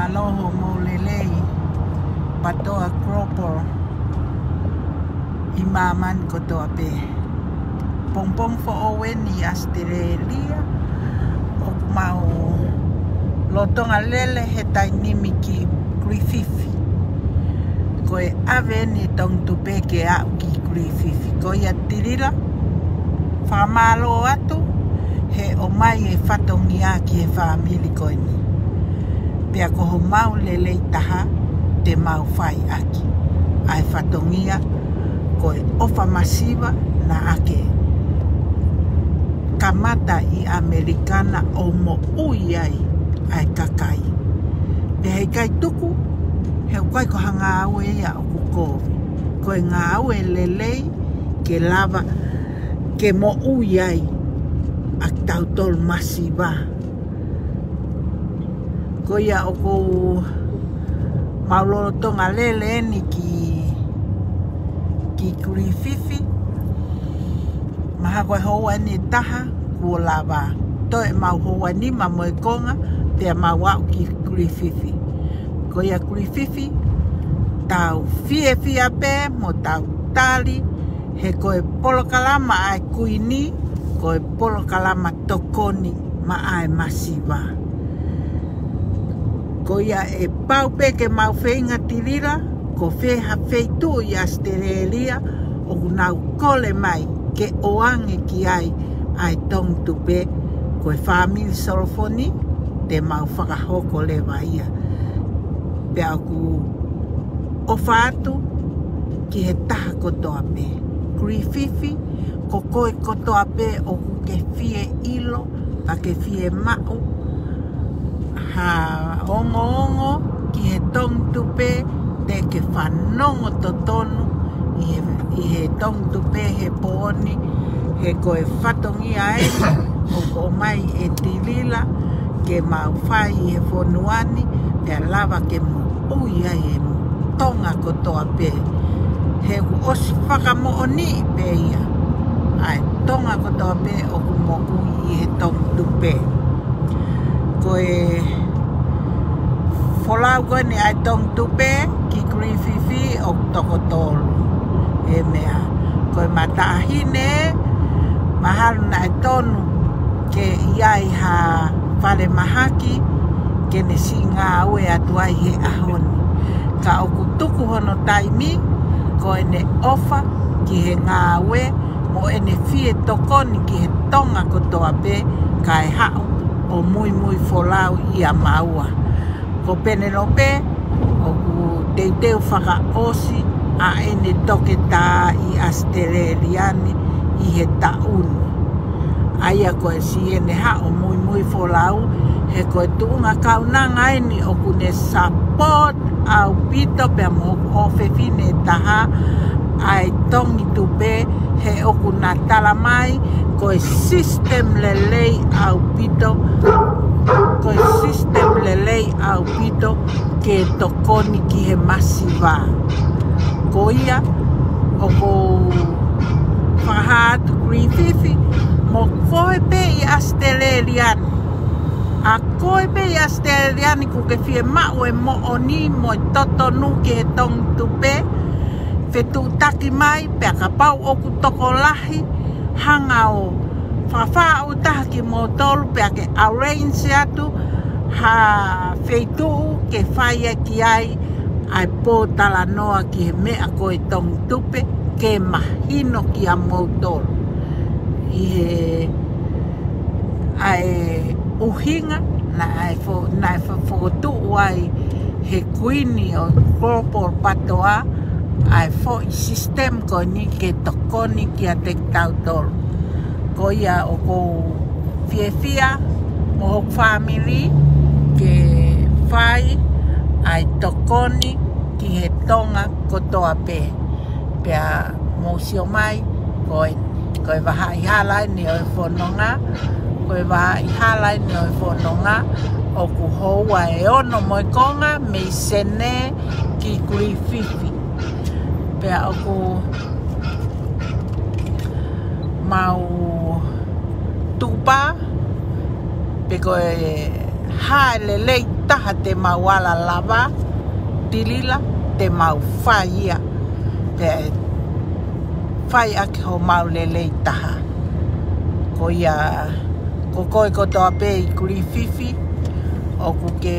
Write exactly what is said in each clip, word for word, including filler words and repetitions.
Mālō hoʻomou lelei, PATOA Global ʻi māmani kotoa pē. Pongipongi foʻou eni ʻi ʻAositelēlia, ʻoku mau lolotonga lele he taimi ni ki Kilififi. Ko e ʻave eni e Tongi Tupe ke aʻu ki Kilififi. Ko ia Tilila, fakamālō atu he ʻomai e fatongia ki he fāmili ko eni. Pea ko homau lelei taha te mau fai ʻaki ʻa e fatongia, ko e ʻofa masiva naʻa ke kamata ʻi ʻAmelika na ʻo moʻui ai ʻa e kakai. Pea heʻikai tuku, he ʻoku ʻikai ko ha ngāue ia ʻoku kovi. Ko e ngāue lelei ke lava ke moʻui ai ʻa kitautolu masiva. Ko ia ʻoku mau lolotonga lele eni ki, ki Kilififi. Mahalo ko e houa eni ʻe taha kuo lava. Toe ʻemau houa nima mo e konga, pea mau aʻu ki Kilififi. Ko ia Kilififi, tau fiefia pē mo tau tali, he ko e polokalama ʻa e Kuini, ko e polokalama tokoni maʻa e masiva. Ko ia ʻe pau pē ke mau feinga Tilila, ko fē ha feituʻu ʻi ʻAositelēlia ʻoku nau kole mai ke ʻoange ki ai ʻa e Tongi Tupe, ko e fāmili Solofoni, te mau fakahoko leva ia. Pea ʻoku ʻofa atu ki he taha kotoa pē. Kilififi, ko koe kotoa pē ʻoku ke fie ʻilo, pea ke fie maʻu ha ongoongo ki he Tongi Tupe, te ke fanongo totonu ʻi he, ʻi he Tongi Tupe he pō ni, he ko e fatongia eni ʻoku ʻomai ʻe Tilila ke mau fai ʻi he fonua ni, pea lava ke moʻui ai e Tonga kotoa pē. He kuo ʻosi fakamoʻoniʻi pē ia ʻa e Tonga kotoa pē ʻoku moʻui ʻi he Tongi Tupe. Ko e folau ko eni ʻa e Tongi Tupe ki Kilififi ʻoku toko tolu. ʻE meʻa, ko e mataʻahine, mahalo naʻe tonu ke ʻi ai ha falemahaki ke ne siʻi ngāue atu ai he ʻaho ni. Ka ʻoku tuku hono taimi, ko ʻene ʻofa ki he ngāue mo ʻene fie tokoni ki he Tonga kotoa pē, kae haʻu ʻo muimui folau ʻia maua. Ko Penelope, ʻoku teuteu fakaʻosi ʻa ʻene toketā ʻi ʻAositelēlia ni ʻi he taʻu ni. ʻA ia ko e siʻene haʻu muimui folau, he ko e tuʻunga kaunanga eni ʻoku ne support ʻaupito pea mo hoku ʻofefine ʻe taha ʻa e Tongi Tupe, he ʻoku na tala mai ko e system lelei ʻaupito, ko e system lelei ʻaupito ke tokoni ki he masiva. Ko ia, ʻoku ou fakahā atu Kilififi, mo koe pē ʻi ʻAositelēlia ni. ʻA koe pē ʻi ʻAositelēlia ni ʻoku ke fie maʻu e moʻoni mo e totonu ki he Tongi Tupe, fetuʻutaki mai, pea kapau ʻoku tokolahi, hanga ʻo fakafaʻu taha kimoutolu, pea ke arrange atu ha feituʻu ke fai ʻaki ai ʻa e pōtalanoa ki he meʻa ko e Tongi Tupe, ke mahino kiate kimoutolu. ʻI he, ʻa e ʻuhinga, naʻe fo-, naʻe fo-, fokotuʻu ai he Kuini ʻo Global PATOA, ʻa e foʻi system ko eni ke tokoni kiate kitautolu. Ko ia ʻoku ou fiefia mo hoku fāmili ke fai ʻa e tokoni ki he Tonga kotoa pē. Pea mou sio mai, ko e, ko e vahaʻa hala eni ʻo e fononga, ko e vahaʻa hala eni ʻo e fononga, ʻoku houa ʻe ono mo e konga, mei Senē ki Kilififi. Pea ʻoku mau tupa, pe ko e hā e lelei taha te mau ala lava, tilila, te mau fai ia. Pea fai ʻaki homau lelei taha. Ko ia, ko koe kotoa pē ʻi Kilififi, ʻoku ke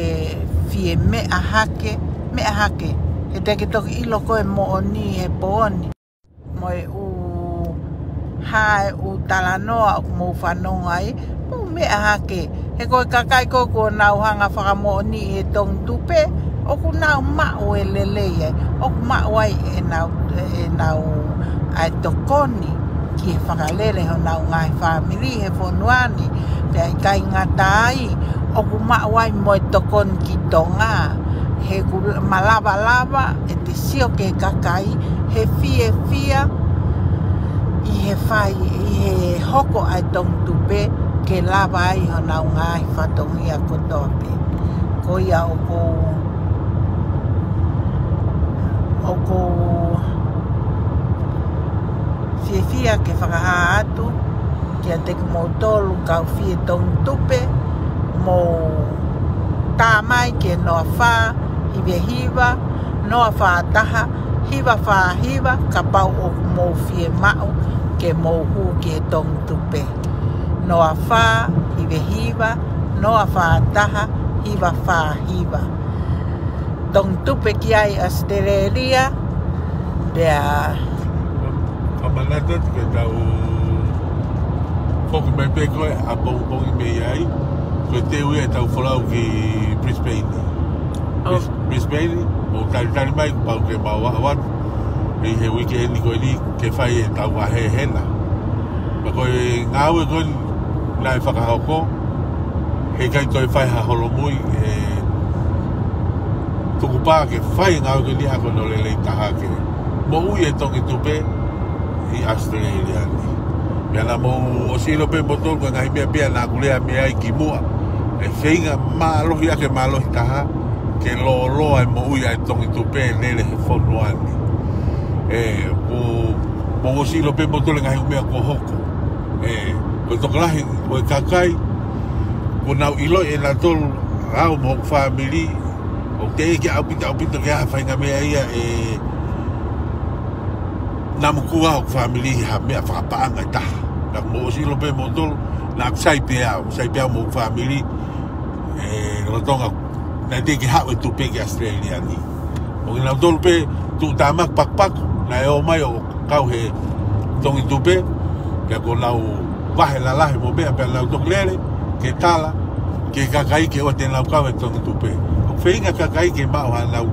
fie meʻa hake, meʻa hake, he te ke toki ʻilo koe moʻoni he pooni. Mo e ʻū hā e ʻū talanoa ʻoku mou fanongo ai, mou meʻa hake. He ko e kakai ko ē kuo nau hanga fakamoʻoniʻi e Tongitupe, ʻoku nau maʻu e lelei ai, ʻoku maʻu ai ʻenau, ʻenau ʻai tokoni ki he fakalele honau ngaahi fāmili he fonua ni, pea ʻikai ngata ai, ʻoku maʻu ai mo e tokoni ki Tonga, he ʻoku malava lava ʻete sio ki he kakai, he fiefia ʻi he fai, ʻi he hoko ʻa e Tongitupe ke lava ai honau ngaahi fatongia kotoa pē. Ko ia ʻoku ou, ʻoku ou fiefia ke fakahā atu kiate kimoutolu kau fie Tongitupe, mou tā mai ki he noa fā hiva hiva, noa fā taha, hiva fā hiva, kapau ʻoku mou fiemaʻu ke mou hū ki he Tongitupe. Noa fā hiva hiva, noa fā taha, hiva fā hiva. Tongitupe ki ai ʻAositelēlia, pea fakamanatu atu ke tau foki mai pē ko e ʻapongipongi mei ai, ko e teu ia ʻetau folau ki Brisbane. ʻO. Bris-, Brisbane, mou talitali mai, kuo pau ke mau aʻu atu ʻi he uike eni ko eni ke fai ʻetau vahehena. Pea ko e ngāue ko eni naʻe fakahoko, heʻikai toe fai ha holomui, ʻe tukupā ke fai e ngāue ko eni ʻaki hono lelei taha ke moʻui e Tongitupe ʻi ʻAositelēlia ni. Pea naʻa mou ʻosi ʻilo pē moutolu ko e ngaahi meʻa pē ia naʻa ku lea mei ai kimuʻa, ʻe feinga mālohi ʻaki e mālohi taha ke lōloa e moʻui ʻa e Tongitupe lele he fonua ni. ʻE, kuo mou ʻosi ʻilo pē moutolu e ngaahi meʻa kuo hoko. ʻE, ko e tokolahi ʻo e kakai, kuo nau ʻiloʻi ʻe nautolu, au mo hoku fāmili, ʻoku teʻeki ʻaupito, ʻaupito ke ʻi ai ha faʻahinga meʻa ia ʻe namukua hoku fāmili ʻi ha meʻa fakapaʻanga ʻe taha. Naʻa mou ʻosi ʻilo pē moutolu, naʻa ku sai pē au, sai pē au mo hoku fāmili, ʻe lolotonga naʻe teʻeki haʻu e tupe ki ʻAositelēlia ni. Ko kinautolu pē tuʻutāmaki pakupaku naʻe ō mai ʻo kau he Tongitupe, pea kuo nau vahe lalahi mo meʻa pea nau toki lele ke tala ki he kakai ke ʻoua te nau kau he Tongitupe. ʻOku feinga e kakai ke maʻu haʻanau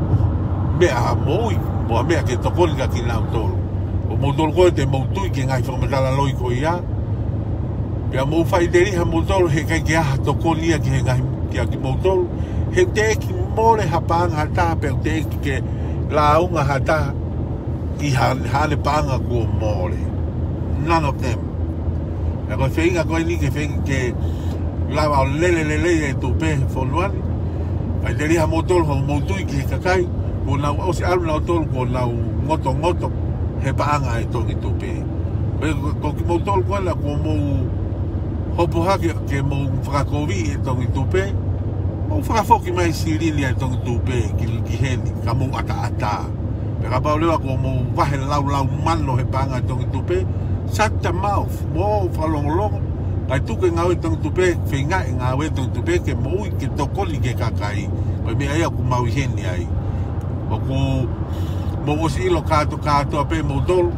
meʻa moʻui, mo ha meʻa ke tokoni kia kinautolu. Ko moutolu ko ē te mou tui ki he ngaahi fakamatala loi ko ia, pea mou faʻiteliha moutolu, heʻikai ke ʻi ai ha tokoni ia ki he ngaahi, kia kimoutolu. He teʻeki mole ha paʻanga ha taha, pea teʻeki ke lāunga ha taha ʻi ha, haʻane paʻanga kuo mole. None of them. Pea ko e feinga ko eni ke feinga ke lava ʻo lele lelei e tupe he fonua ni. Faʻiteliha moutolu hoʻomou tui ki he kakai kuo nau ʻosi ʻalu nautolu kuo nau ngotongoto he paʻanga e Tongitupe. Pea ko, ko kimoutolu ko ena kuo mou hopo hake ke mou fakakoviʻi e Tongitupe, mou fakafoki mai silini e Tongitupe ki, ki heni, ka mou ʻataʻatā. Pea kapau leva kuo mou vahe laulau mano he paʻanga e Tongitupe, shut the mouth, mou fakalongolongo, kae tuku e ngāue e Tongitupe, feinga e ngāue e Tongitupe ke moʻui, ke tokoni ki he kakai. Ko e meʻa ia ʻoku mau ʻi heni ai. ʻOku mou ʻosi ʻilo kāto-, kātoa pē moutolu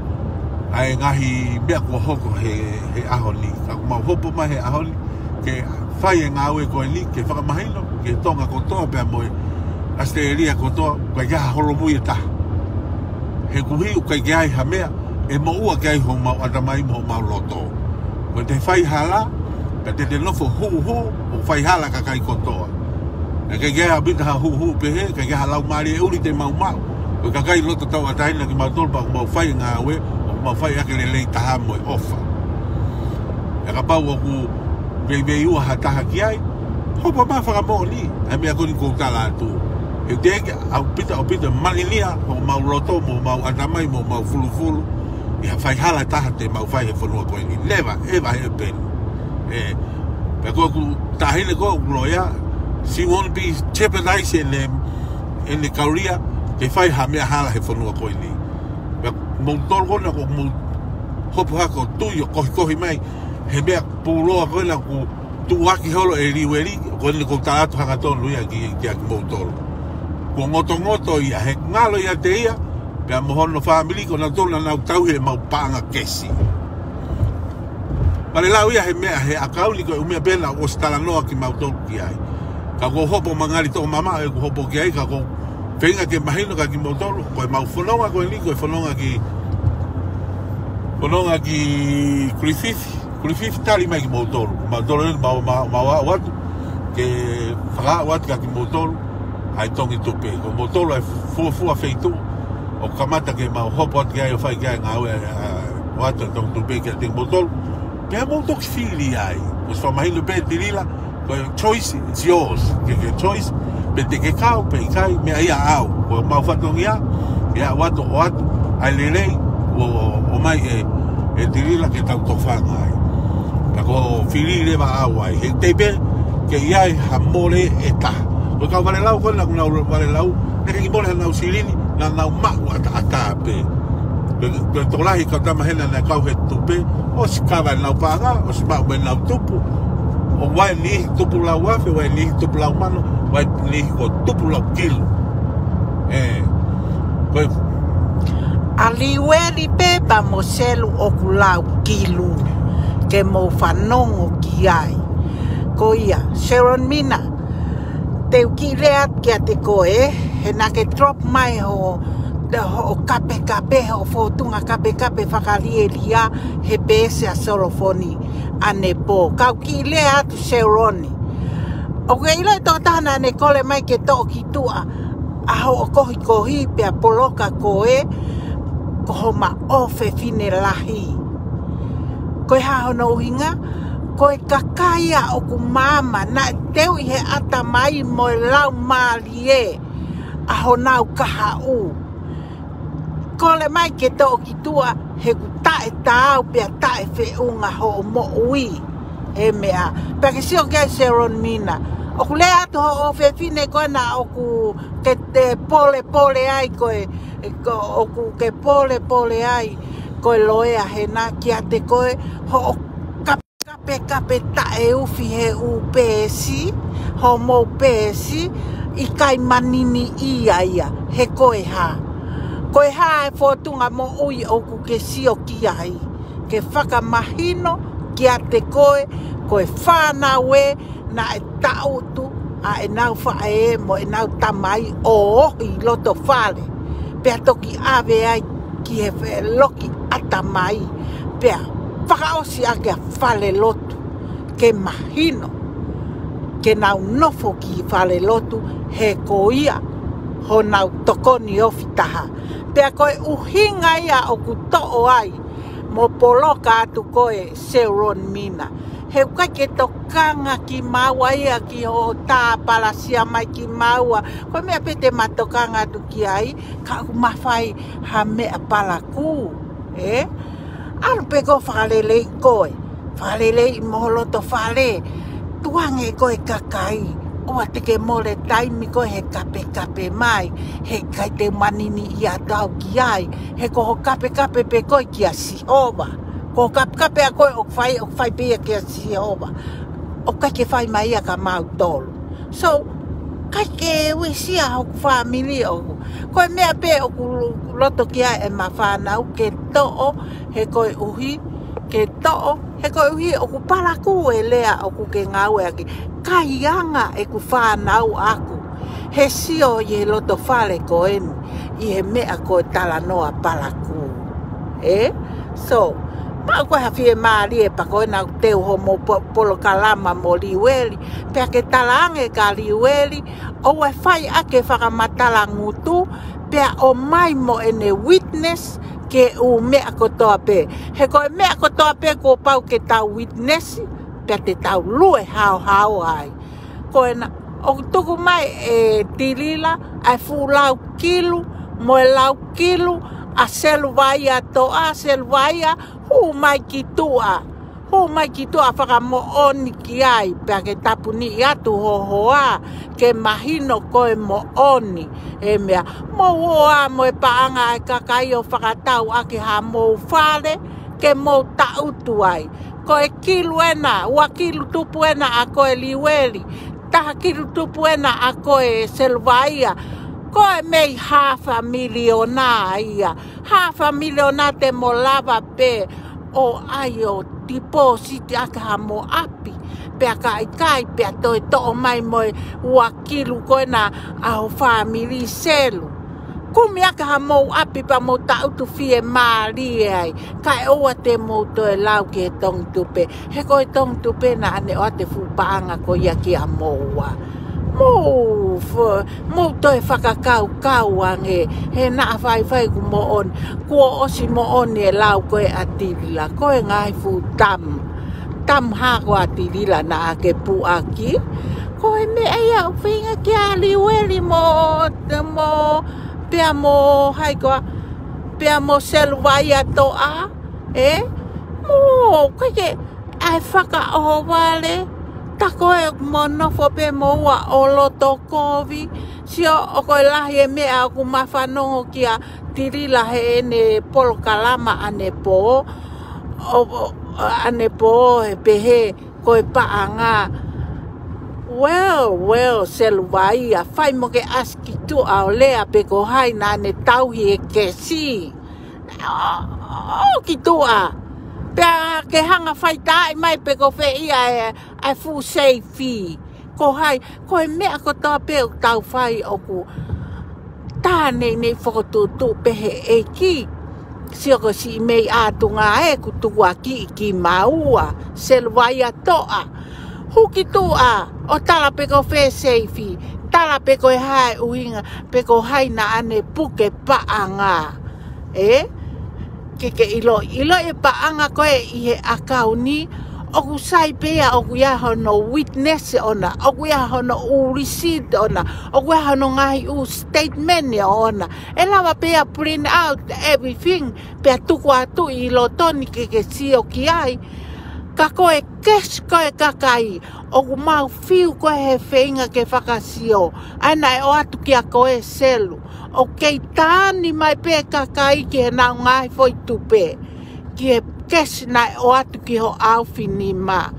ʻa e ngaahi meʻa kuo hoko he, he ʻaho ni. Ka ʻoku mau hopo mai he ʻaho ni ke fai e ngāue ko eni, ke fakamahino ki he Tonga kotoa pea mo e ʻAositelēlia kotoa, ʻikai ke ʻi ai ha holomui ʻe taha. He koeʻuhi ʻoku ʻikai ke ʻi ai ha meʻa ʻe moʻua ki ai homau ʻatamai mo homau loto. Ko ʻete fai hala, ka te te nofo huʻuhuʻu ʻo fai hala kakai kotoa. ʻIkai ke ʻi ai ʻaupito ha huʻuhuʻu pehē, ʻikai ke ʻi ai ha laumālie ʻuli te mau maʻu. Ko e kakai loto tauʻatāina kimautolu pea ʻoku mau fai e ngāue, ʻoku mau fai ʻaki e lelei taha mo e ʻofa. Pea kapau ʻoku veiveiua ha taha ki ai, hopo mai fakamoʻoni ʻa e meʻa ko eni ʻoku ou tala atu. He ʻoku teʻeki ʻaupito, ʻaupito maninia homau loto mo homau ʻatamai mo homau fulufulu ʻi ha fai hala taha te mau fai he fonua ko eni. Never, ever happen. ʻE, pea ko ʻeku taʻahine ko ē ʻoku loea, She won't be jeopardizing them in the career ke fai ha meʻa hala he fonua ko eni. Pea moutolu ko ena ʻoku mou hopo hake ʻo tui ʻo kohikohi mai he meʻa puloa ko ena ʻoku tuʻuaki holo ʻe Liueli, ko eni ʻoku ou tala atu hangatonu ia ki, kia kimoutolu. Kuo ngotongoto ia, he ngalo ia ʻiate ia, pea mo hono fāmili, ko nautolu naʻa nau tauhi ʻemau paʻanga kesi. Valelau ia he meʻa, he ʻakauni ko e ʻū meʻa pē naʻa ku ʻosi talanoa kimautolu ki ai. Ka ʻoku ou hopo ʻo mangali toʻo mamaʻo ʻeku hopo ki ai, ka ʻoku ou feinga ke mahino kia kimoutolu, ko ʻemau fononga ko eni, ko e fononga ki, fononga ki Griffith, Griffith, tali mai kimoutolu. Ko mautolu eni mau, mau, mau aʻu atu ke fakaaʻu atu kia kimoutolu ʻa e tongi tupe. Ko moutolu ʻa e fuofua feituʻu ʻoku kamata ke mau hopo atu ki ai ʻo fai ki ai e ngāue, ʻa, ʻo ʻoatu e tongi tupe kiate kimoutolu. Pea mou toki fili ai. ʻOsi fakamahino pē ʻe Tilila, ko e choice is yours. Ke, ke choice, pe te ke kau, pe ʻikai, meʻa ia ʻaʻau. Ko ʻemau fatongia ke aʻu atu ʻo ʻoatu ʻa e lelei ʻo, ʻo, ʻomai ʻe, ʻe Tilila ke tau tofanga ai. Ka ko e fili leva ʻaʻau ai. He teʻeki pē ke ʻi ai ha mole ʻe taha. Ko e kau Valelau ko ena ʻoku nau Valelau, naʻe ʻikai ke mole hanau silini, naʻa nau maʻu ʻataʻatā pē. Ko e, ko e tokolahi kau tama hena naʻe kau he tupe, ʻosi kava ʻenau paʻanga, ʻosi maʻu mo ʻenau tupu. ʻOku ʻi ai e niʻihi tupu lau afe, ʻoku ʻi ai e niʻihi tupu lau mano, ʻoku ʻi ai e niʻihi kuo tupu lau kilu. ʻE, ko e ʻa Liueli pē pea mo Selu ʻoku lau kilu, ke mou fanongo ki ai. Ko ia, Sharon Mina, te u kiʻi lea atu kiate koe, he naʻa ke drop mai hoʻo, hoʻo kapekape, hoʻo fōtunga kapekape fakalielia he peesi ʻa Solofoni ʻanepō. Kau kiʻi lea atu Seloni. ʻOku ke ʻilo e tokotaha naʻa ne kole mai ke toʻo ki tuʻa ʻa hoʻo kohikohi pea poloka koe, ko homa ʻofefine lahi. Ko e hā hono ʻuhinga? Ko e kakai ia ʻoku maama, naʻe teuʻi he ʻatamai mo e laumālie ʻa honau kahaʻu. Kole mai ke toʻo ki tuʻa, he ʻoku taʻetaau pea taʻefeʻunga hoʻo moʻui. He meʻa, pea ke sio ki ai Sharon Mina. ʻOku lea atu hoʻo ʻofefine ko ena ʻoku ke te polepole ai ko e, ko, ʻoku ke polepole ai ko e loea hena kiate koe, hoʻo kap-, kapekape taʻeufi he ʻū peesi, hoʻomou peesi, ʻikai manini ia ia, he ko e hā? Ko e hā e fōtunga moʻui ʻoku ke sio ki ai? Ke fakamahino kiate koe, ko e fānau ē naʻe taʻutu ʻa ʻenau faʻē mo ʻenau tamai ʻo ohi loto fale. Pea toki ʻave ai ki he feloki ʻatamai. Pea fakaʻosi ʻaki ʻa falelotu ke mahino ke nau nofo ki falelotu he ko ia honau tokoni ofi taha. Pea ko e ʻuhinga ia ʻoku toʻo ai mo poloka atu koe Sharon Mina. He ʻoku ʻikai ke tokanga kimaua ia ki hoʻo tāpalasia mai kimaua. Ko e meʻa pē te ma tokanga atu ki ai, ka ʻoku ma fai ha meʻa palakū, ē? ʻAlu pē koe ʻo fakaleleiʻi koe. Fakaleleiʻi mo ho loto fale. Tukuange koe kakai. ʻOua te ke mole taimi koe he kapekape mai. He ʻikai te u manini ia atu au ki ai. He ko ho kapekape pē koe kia Sihova. Ko ho kapekape ʻa koe ʻoku fai, ʻoku fai pē ia kia Sihova. ʻOku ʻikai ke fai mai ia kia mautolu. So, ʻikai ke uesia hoku fāmili ʻoku. Ko e meʻa pē ʻoku lo-, loto ki ai ʻema fānau ke toʻo, he koeʻuhi ke toʻo, he koeʻuhi ʻoku palakū e lea ʻoku ke ngāueʻaki. ʻIkai anga ʻeku fānau ʻaku he sio ʻi he loto fale ko eni, ʻi he meʻa ko e talanoa palakū. Ē? So, maʻu koe ha fiemālie pea ko ena ʻoku teu hoʻomou po-, polokalama mo Liueli, pea ke talaange kia Liueli, ʻoua ʻe fai ʻaki e fakamatala ngutu, pea ʻomai mo ʻene witness ki he ʻū meʻa kotoa pē. He ko e meʻa kotoa pē kuo pau ke tau witness, pea te tau lue haohaoa ai. Ko ena, ʻoku tuku mai ʻe Tilila ʻa e fuʻu lau kilu, mo e lau kilu ʻa Seluvaia Toʻa, Seluvaia, hū mai ki tuʻa. Hū mai ki tuʻa fakamoʻoni ki ai, pea ke tāpuniʻi atu ho hoa, ke mahino ko e moʻoni. ʻE meʻa, mou ō ā mo e paʻanga ʻa e kakai ʻo fakatau ʻaki hamou fale, ke mou taʻutu ai. Ko e kilu ena, ua kilu tupu ena ʻa ko e Liueli, taha kilu tupu ena ʻa ko e Seluvaia, ko e mei hafa miliona ia. Hafa miliona te mo lava pē ʻo ʻai ʻo tipōsiti ʻaki hamou ʻapi. Pea ka ʻikai, pea toe toʻo mai mo e ua kilu ko ena ʻa ho fāmili Selu. Kumi ʻaki hamou ʻapi pea mou taʻutu fiemālie ai. Kae ʻoua te mou toe lau ki he Tongitupe. He ko e Tongitupe naʻa ne ʻoatu e fuʻu paʻanga ko ia kia moua. Mou fo-, mou toe fakakaukau ange, he naʻa faifai kuo moʻoni, kuo ʻosi moʻoni e lau ko ē ʻa Tilila, ko e ngaahi fuʻu tamu. Tamu hā ko ē ʻa Tilila naʻa ke puʻaki. Ko e meʻa ia ʻoku feinga kia Liueli mo, mo, pea mo hai ko ā, pea mo Seluvaia Toʻa, ē? Mou, ʻikai ke, ʻai fakaʻohovale, tā ko ē mo nofo pē moua ʻo loto kovi, sio ʻoku lahi e meʻa ʻoku ma fanongo kia Tilila heʻene polokalama ʻanepō, ʻo, ʻo, ʻanepō he pehē ko e paʻanga. Well, well, Seluvaia, fai mo ke ʻasi ki tuʻa ʻo lea pe ko hai naʻa ne tauhi e kesi. ʻO, ʻo ki tuʻa. Pea ke hanga fai taʻi mai pe ko fē ia e, e fuʻu seifi. Ko hai, ko e meʻa kotoa pē ʻoku tau fai ʻoku tā nei nei fokotuʻutuʻu pē he ʻEiki. Sio ko e siʻi mei ʻātunga ē kuo tukuakiʻi ki maua, Seluvaia Toʻa. Hū ki tuʻa, ʻo tala pe ko fē seifi, tala pe ko e hā e ʻuhinga, pe ko hai naʻa ne puke paʻanga. Ē? Ke ke ʻiloʻi, ʻiloʻi e paʻanga ko ē ʻi he ʻakauni, ʻoku sai pē ia ʻoku ʻi ai hono witness ʻoʻona, ʻoku ʻi ai hono ʻū receipt ʻoʻona, ʻoku ʻi ai hono ngaahi ʻū statement ʻoʻona. ʻE lava pē ia print out everything, pea tuku atu ʻi loto ni ke ke sio ki ai. Ka ko e kesi ko ē kakai, ʻoku mau fiu ko ē he feinga ke fakasio, ʻa ē naʻe ʻoatu kia koe Selu. ʻOku kei taʻani mai pē kakai ki heʻenau ngaahi foʻi tupe, ki he kesi naʻe ʻoatu ki ho ʻaofinima.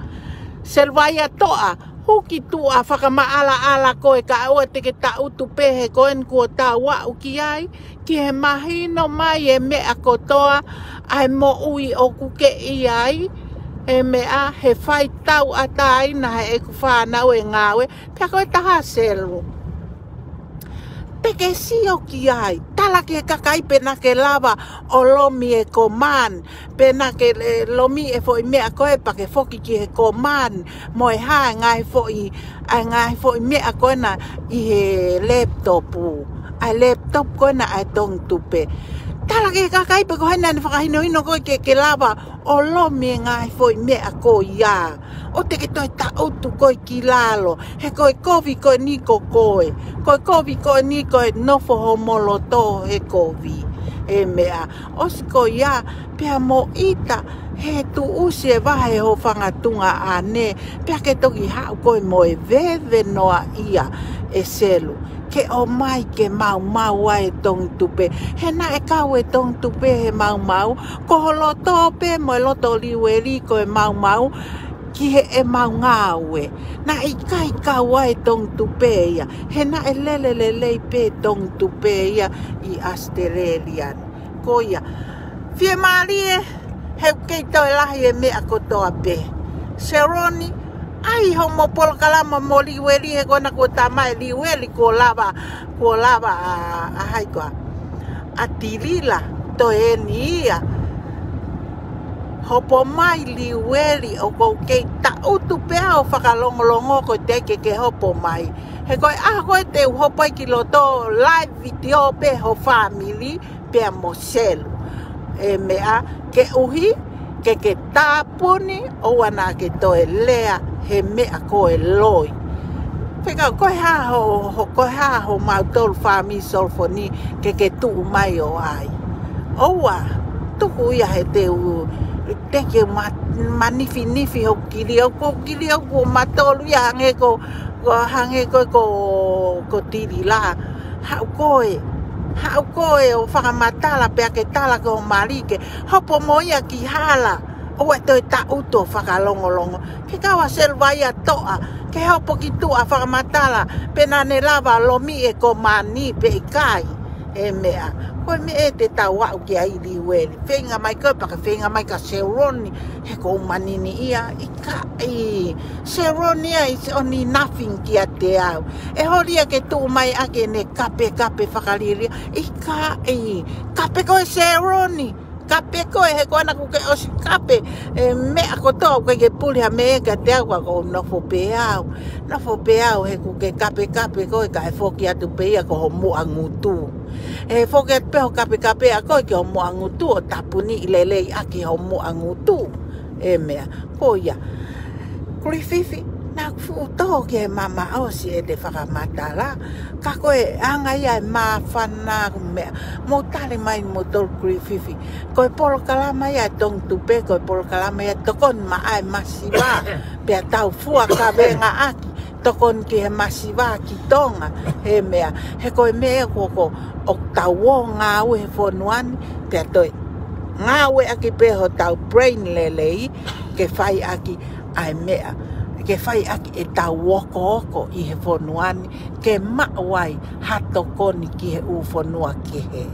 Seluvaia Toʻa, hū ki tuʻa fakamaʻalaʻala ko ē kae ʻoua te ke taʻutu pē he ko eni kuo tau aʻu ki ai, ki he mahino mai e meʻa kotoa, ʻa e moʻui ʻoku ke ʻi ai, e meʻa he fai tauʻatāina heʻeku fānau e ngāue, pea ko e taha Selu. Pe ke sio ki ai, tala ki he kakai pe naʻa ke lava ʻo lomi e command, pe naʻa ke, e, lomi e foʻi meʻa ko ē pea ke foki ki he command, mo e hā e ngaahi foʻi, ʻa e ngaahi foʻi meʻa ko ena ʻi he laptop. ʻA e laptop ko ena ʻa e Tongitupe. Tala ki he kakai pe ko hai naʻa ne fakahinohino koe ke ke lava ʻo lomi e ngaahi foʻi meʻa ko ia. ʻOua te ke toe taʻutu koe ki lalo, he ko e kovi ko eni ko koe. Ko e kovi ko eni ko e nofo homou loto he kovi. E meʻa, ʻosi ko ia, pea mo ʻita, he tuʻusi e vahe ho fanga tuongaʻane, pea ke toki haʻu koe mo e veve noa ia e Selu. Ke ʻomai ke maumau ai e Tongitupe. He naʻe kau e Tongitupe he maumau, ko ho loto pē mo e loto Liueli ko e maumau, ki heʻemau ngāue. Naʻe ʻikai kau ai e Tongitupe ia. He naʻe lele lelei pē Tongitupe ia ʻi ʻAositelēlia. Ko ia. Fiemālie, he ʻoku kei toe lahi e meʻa kotoa pē. Seloni, ʻai hoʻomo polokalama mo Liueli he ko ena kuo tā mai Liueli kuo lava, kuo lava ʻa, ʻa hai ko ā, ʻa Tilila, toe eni ia. Hopo mai Liueli, ʻoku ou kei taʻutu pē ʻo fakalongolongo ko e teʻeki ke ke hopo mai. He ko e ʻaho ko ē te u hopo ai ki loto live video pē ho fāmili, pea mo Selu. E meʻa, ke ʻuhi, ke ke tāpuni, ʻoua naʻa ke toe lea he meʻa ko e loi. Pea ko e hā ho, ho, ko e hā hoʻomautolu fāmili Solofoni ke ke tuʻu mai ʻo ʻai. ʻOua, tuku ia he te u, te ke ma, manifinifi hoku kili au, ko e kili au kuo matolu ia hangē ko, ko hangē ko, ko, ko Tilila. Haʻu koe, haʻu koe ʻo fakamatala pea ke tala ki ho mali ke hopo mo ia ki hala. ʻOua ʻe toe taʻutu ʻo fakalongolongo. Ke kau ʻa Selvaia Toʻa, ke hopo ki tuʻa fakamatala, pe naʻa ne lava lomi e ko mani pe ʻikai. E meʻa, ko e meʻa ʻe te tau aʻu ki ai Liueli. Feinga mai koe pea ke feinga mai kia Seloni, he ko u manini ia, ʻikai. Seloni ia is only nothing kiate au. ʻE holi ia ke tuʻu mai ʻaki ʻene kapekape fakalielia, ʻikai. Kape koe Seloni. Kape koe he ko ena kuo ke ʻosi kape e meʻa kotoa, ʻoku ʻikai ke puli ha meʻa kiate au ka ko u nofo pē au. Nofo pē au he kuo ke kapekape koe kae foki atu pē ia ki ho muʻa ngutu. ʻE foki atu pē ho kapekape ʻa koe ki ho muʻa ngutu ʻo tāpuni lelei ʻaki ho muʻa ngutu. E meʻa, ko ia. Kulififi, naʻa ku fuʻu tō ki he mamaʻo ʻosi ʻete fakamatala. Ka ko e anga ia e māfana ʻoku meʻa. Mou tali mai moutolu Kulififi. Ko e polokalama ia e Tongi Tupe, ko e polokalama ia tokoni maʻa e masiva. Pea tau fua kavenga ʻaki. Tokoni ki he masiva ki Tonga. He meʻa, he ko e meʻa ko ko ʻoku tau ō ngāue he fonua ni. Pea toe ngāue ʻaki pē hotau brain lelei. Ke fai ʻaki ʻa e meʻa, ke fai ʻaki ʻetau okooko ʻi he fonua ni, ke maʻu ai ha tokoni ki he ʻū fonua kehe.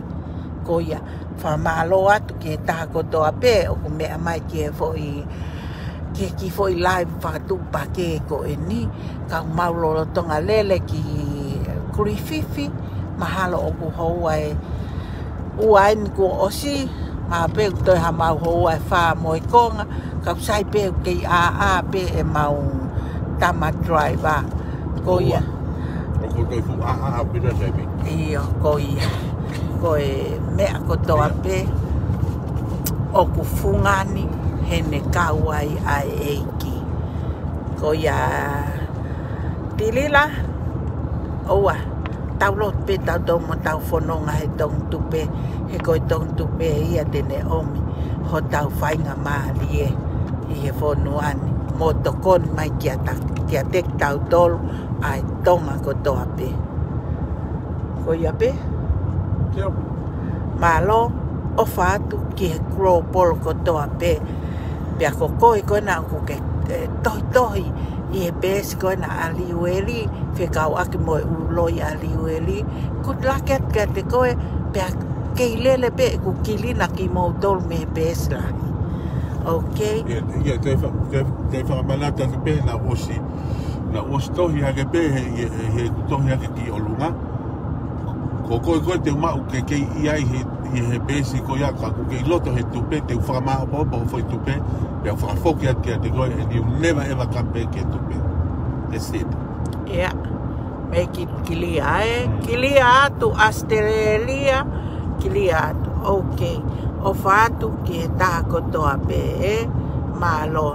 Ko ia, fakamālō atu ki he taha kotoa pē ʻoku meʻa mai ki he foʻi, ki he kiʻi foʻi live fakatuʻupakē ko eni, ka mau lolotonga lele ki Kulififi, mahalo ʻoku houa ʻe ua eni kuo ʻosi, mahalo pē ʻoku toe ha mau houa ʻe fā mo e konga, ka ʻoku sai pē ʻoku kei ʻāʻā pē ʻemau tama driver. Ko ia. ʻOku toe fuʻu ʻāʻā pē na taimi. ʻIo, ko ia. Ko e meʻa kotoa pē ʻoku fungani heʻene kau ai ʻa e ʻEiki. Ko ia Tilila, ʻoua, tau lotu pē tautolu mo tau fononga he Tongi Tupe, he ko e Tongi Tupe ia te ne ʻomi hotau faingamālie ʻi he fonua ni, mo tokoni mai kiate, kiate kitautolu ʻa e Tonga kotoa pē. Ko ia pē. Kia. Mālō, ʻofa atu ki he global kotoa pē. Pea ko koe ko ena ʻoku ke, e, tohitohi ʻi he peesi ko ena ʻa Liueli, fekauʻaki mo e ʻū loi ʻa Liueli. Good luck atu kiate koe, pea kei lele pē ʻeku kili na kimoutolu mei he peesi lahi. Ok? Ia, ia, te fa-, te, te fakamanatu atu pē naʻa ku ʻosi, naʻa ku ʻosi tohi hake pē he, he, he tohi hake ki ʻolunga. Ko koe, koe te u maʻu ke kei ʻi ai he, ʻi he peesi ko ia ka ʻoku kei loto he tupe, te u fakamāʻopoʻopo foʻi tupe, pea u fakafoki atu kiate koe, and you never ever come back ki he tupe. That's it. Yeah. Make it clear, ē? Mm. Clear atu, Australia, clear atu. Ok. ʻOfa atu ki he taha kotoa pē, ē? Mālō.